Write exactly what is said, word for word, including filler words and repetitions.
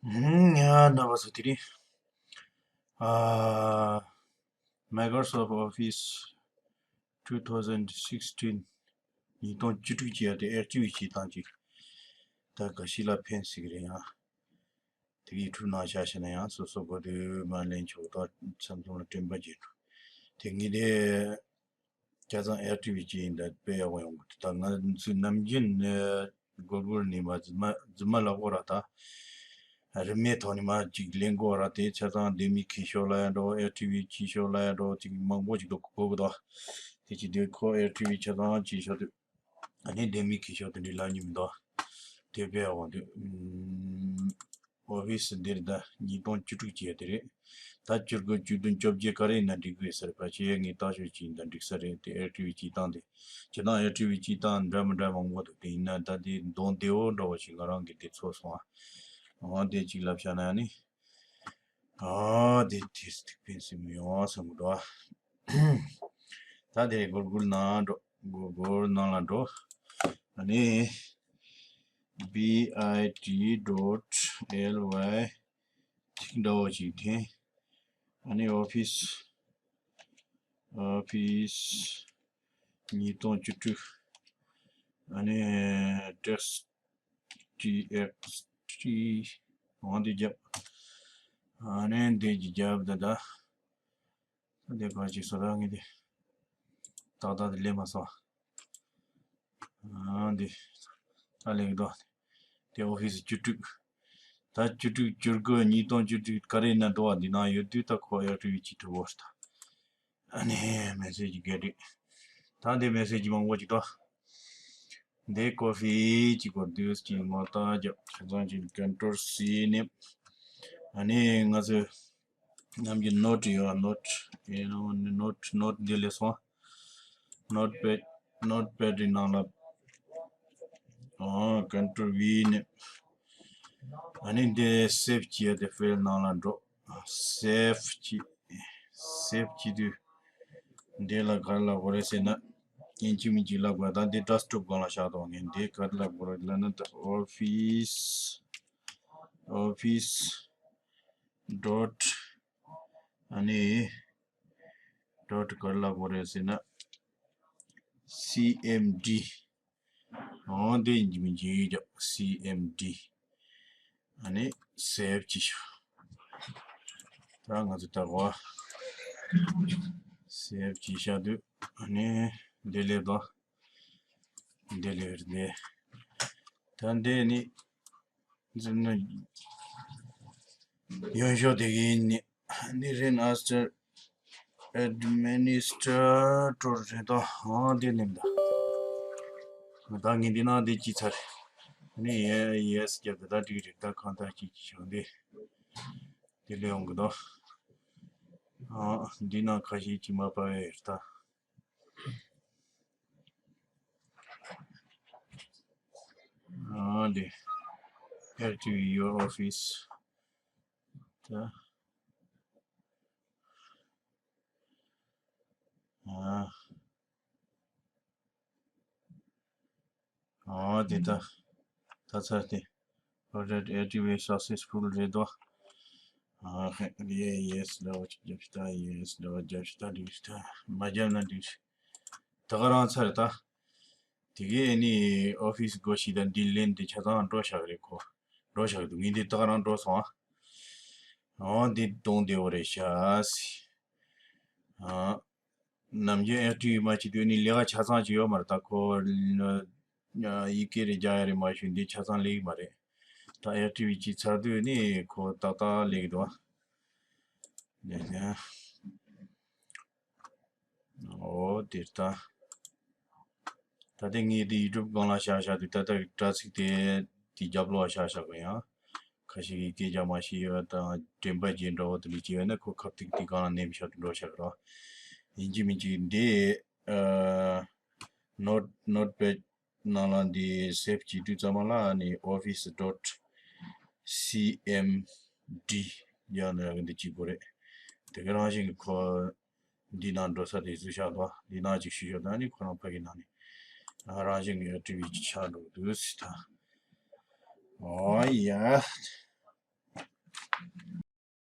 ཧུམ། ཡ། རྣམ་པ་ཚོ། དེ་རིང་ཨ། Microsoft Office two thousand sixteen ཉིས་སྟོང་བཅུ་དྲུག་ཅེས་ཡ་དེ་ཨེག་ཊི་བི་བྱེད་སྟངས་ཅིག་ད་ག་ཤི་ལ་ཕན་སྲིད་ཀྱི་རེད་ཡ། དེ་གི་ཡུ་ཊུབ་ནང་བཞག་ཤེ་ན་ཡང་སོ་སོ་གོ་དུས་མ་ལེན་ཆོག་ད་ཚང་ཚང་ལ་དྲན་པ་བརྗེད་འགྲོ། དེ་ངས་དེ་ཁ་སང་ཨེག་ཊི་བི་བྱེད་ཡིན་ད་དཔེ་ཡག་པོ་ཡོང་གི་འདུག་ད་ང་ཚོའི་ནམ་རྒྱུན་ནས་སྒོར་སྒོར་ནས་མ་རྫུན་མ་རྫུན་མ་ལབ་དགོས་ར་ད། རིན་མེད་ཐོག་ནས་མར་ཅིག་ལེན་དགོས་ར། དེ་ཆ་ཚང་ལྡེ་མིག་འཁྱེར་ཤོག་ལབ་ཡ་འགྲོ། ཨེག་ཊི་བི་བྱེད་ཤོག་ལབ་ཡ་འགྲོ། ཅིག་མང་པོ་ཅིག་ཏུ་གོ་གི་འདུག་དེ་ཅིག་དེ་ཁོ་ཨེག་ཊི་བི་ཆ་ཚང་བྱེད་ཤོག་དུས་ཨ་ནི་ལྡེ་མིག་འཁྱེར་ཤོག་དེ་འདྲའི་ལབ་མྱོང་མི་འདུག་དེ་དཔེ་ཡག་པོ་འདུག་ཨོ་ཕི་སི་འདིར་ད་ཉིས་སྟོང་བཅུ་དྲུག་ཅེས་དེ་རེད། ད་བཅུ་དགུ་བཅུ་བདུན་བཅོ་བརྒྱད་ག་རེ་ཡིན་ན་འགྲིག་གི་རེད་ཟེར་བ་བྱས་ངས་ལྟ་ཞོག་ཅིག་ཡིན་ད་འགྲིག་ས་རེད། དེ་ཨེག་ཊི་བི་བྱེད་སྟངས་དེ་ཇི་ལྟར་ཨེག་ཊི་བི་བྱེད་སྟངས་འདྲ་མི་འདྲ་མང་པོ་འདུག་དེ་ཡིན་ན་ད་དེ་གདོང་བདེ་བོ་འདྲ་བོ་ཞིག་ང་རང་གིས་དེ་ཚོར་སོང་ཨ། འོ་དེ་ཅིག་ལབ་བཞག་ན་ཡང་ནི། ཨ། དེ་དེ་སྟིག་ཕན་སེམས་ཡོང་བ་བསམ་གི་འདུག་ད་དེ་གུར་གུར་ནང་འགྲོ། གུར་གུར་ནང་ལ་འགྲོ། ཨ་ནི་བི་ཨའི་ཊི་ཌོཊ་ཨེལ་ཝའི་ཅིག་འདྲ་བོ་ཅིག་འཐེན། ཨ་ནི་ཨོ་ཕི་སི། ཨོ་ཕི་སི་ཉིས་སྟོང་བཅུ་དྲུག་ཨ་ནི་ཊེག་སི་ཊི་ཨེག་སི་ཊི་འོང་དེ་རྒྱབ། ཨ་ནི་འདི་ཅིག་རྒྱབ་ད་ད། འདི་ག་ཅིག་བཟོ་ར་ངས་དེ། ཏག་ཏག་དེ་ལས་མ་སོང་། ཨ། འདི། ད་ལེགས་འདུག་དེ་ཨོ་ཕི་སི་བཅུ་དྲུག་ད་བཅུ་དྲུག་བཅུ་དགུ་ཉིས་སྟོང་བཅུ་དྲུག་ག་རེ་ཡིན་ན་འགྲོ་བ་འདི་ནང་ཡོད་དུས་ད་ཁོ་ཨེག་ཊི་བི་བྱེད་ཐུབ་བོ་ད། ཨ་ནི་མེ་སེ་ཇི་ག་རེ། ད་འདི་མེ་སེ་ཇི་མང་པོ་ཅིག་འདུག་འདི་ཀོ་པི་ཅིག་གོ་དུས་ཅིག་མ་བཏང་རྒྱབ་ཆ་ཚང་ཅིག་ཀོན་ཊོལ་སི་ནས། ཨ་ནི་ང་ཚོས་ནམ་རྒྱུན་ནོཊ་ཡོད་ཨ། ནོཊ་ཡིན་ནོ་ནོཊ་ནོཊ་འདི་ལས་སོང་། ནོཊ་པེཌ་ནོཊ་པེཌ་རི་ནང་ལ། ཨོ། ཀོན་ཊོལ་བི་ནས། ཨ་ནི་འདི་སེབ་བྱས་ཏེ་ཕའིལ་ནང་ལ་འགྲོ། སེབ་བྱས། སེབ་བྱས་དུས། འདི་ལ་ག་རེ་ལབ་དགོས་རེད་ཟེར་ན། ཡིན་གཅིག་མིན་གཅིག་ལབ་དགོས། ད་འདི་ཌེ་སི་ཊོབ་སྒང་ལ་བཞག་དོ། ངས་འདི་ག་རེ་ལབ་དགོས་རེད་ལབ་ན་ད་ཨོ་ཕི་སི། ཨོ་ཕི་སི་ཌོཊ། ཨ་ནི་ཌོཊ་ག་རེ་ལབ་དགོས་རེད་ཟེར་ན། སི་ཨེམ་ཌི། འོ་འདི་ཡིན་གཅིག་མིན་གཅིག་རྒྱབ། སི་ཨེམ་ཌི། ཨ་ནི་སེབ་བྱས་ཤོག་ད་ང་ཚོ་ད་གོ་སེབ་བྱས་བཞག་དུས་ཨ་ནི་འདི་ལས་དོ། འདི་ལས་རེད། ད་འདི་ནི་འཛིན་ན་ཡོན་ཤོག་དེ་གི་ནི་ནི་རིན་ཨ་སི་ཊར་ཨེ་ཌི་མི་ནི་སི་ཊར་ཊོར་རེད་དོ། འོ་འདི་ནི་འདི། ད་ངས་འདི་ནང་འདི་ཅི་ཚར། ནི་ཡེ་ཡེ་སི་རྒྱབ་ད་ད་འགྲིག་རེད། ད་གང་ལྟར་ཅིག་ཅིག་བྱུང་འདི། འདི་ལས་ཡོང་གི་དོ། འོ་འདི་ནང་ཁ་ཤས་ཅིག་མ་པ་བས་ད། ཨ་འདི། Active your office. ད། ཨ། ཨ་འདི་ད། ད་ཚར་ཏེ། Project activate successful རེད་དོ། ཨ་ཧེ། ཡེ་ཡེ་སི་ལ་བ་ཅིག་རྒྱབ་ཤི་ད། ཡེ་ཡེ་སི་ལ་བ་རྒྱབ་ཤི་ད། འགྲིག་ཤི་ད། མ་རྒྱབ་ན་འགྲིག་ཤི། ད་ག་རང་ཚར་ད། དེ་གའི་ནི་ཨོ་ཕི་སི་སྒོ་ཕྱི་དང་འདི་ལེན་དེ་ཆ་ཚང་འགྲོ་བཞག་རེད་ཁོ། འགྲོ་བཞག་འདུག་ངས་འདི་ད་ག་རང་འགྲོ་སོང་ཨ། འོ་འདི་གདོང་བདེ་བོ་རེད་ཤག་ཨ། ནམ་རྒྱུན་ཨེག་ཊིབ་མ་བྱེད་དུས་ནི་ལས་ཀ་ཆ་ཚང་ཅིག་ཡོད་མ་རེད་ད་ཁོ། ཡི་གེ་རེ་རྒྱག་ཡ་རེ་མ་ཞུ་འདི་ཆ་ཚང་ལས་ཀྱི་མ་རེད། ད་ཨེག་ཊིབ་བྱས་ཚར་དུས་ནི་ཁོ་ཏག་ཏག་ལས་ཀྱི་འདུག་ཨ། འོ་དེ་ལྟ། ད་ལྟ་ངས་དེ་ཡུ་ཊུབ་སྒང་ལ་བཞག་བཞག་དུས་ད་ལྟ་དྲ་ཚིགས་དེ་དེ་རྒྱབ་ལོགས་བཞག་བཞག་གི་ཡང་། ཁ་ཤས་ཀྱིས་སྐད་རྒྱག་མ་ཤེས་ཡོད་དང་དྲན་པ་བརྗེད་འདྲ་བོ་དེ་འདྲ་བྱས་ཡོད་ན་ཁོ་ཁ་ཐུག་དེ་སྒང་ལ་ནེམ་ཤག་ཏུ་འགྲོ་བཞག་གི་རོགས། ཡིན་གཅིག་མིན་གཅིག་འདི་ཨ། ནོཊ་ནོཊ་པེཌ་ནང་ལ་འདི་སེབ་བྱེད་དུས་ཙམ་པ་ལ་ནི་ཨོ་ཕི་སི་ཌོཊ་སི་ཨེམ་ཌི་ཡང་ན་ར་གི་འདི་གཅིག་པོ་རེད། དེ་ག་རང་བཞིན་གྱི་ཁོ་འདི་ནང་འགྲོ་ས་དེ་བཟོས་བཞག་འདུག་འདི་ནང་ཅིག་ཞུས་ཞོག་ད་ནི་ཁོ་རང་ཕ་གི་ནང་ནས་རང་བཞིན་གྱི་ཨེག་ཊིབ་ཅིག་ཆགས་འགྲོ་གི་འདུག་ཟེར་ད། ཨོ་ཡ།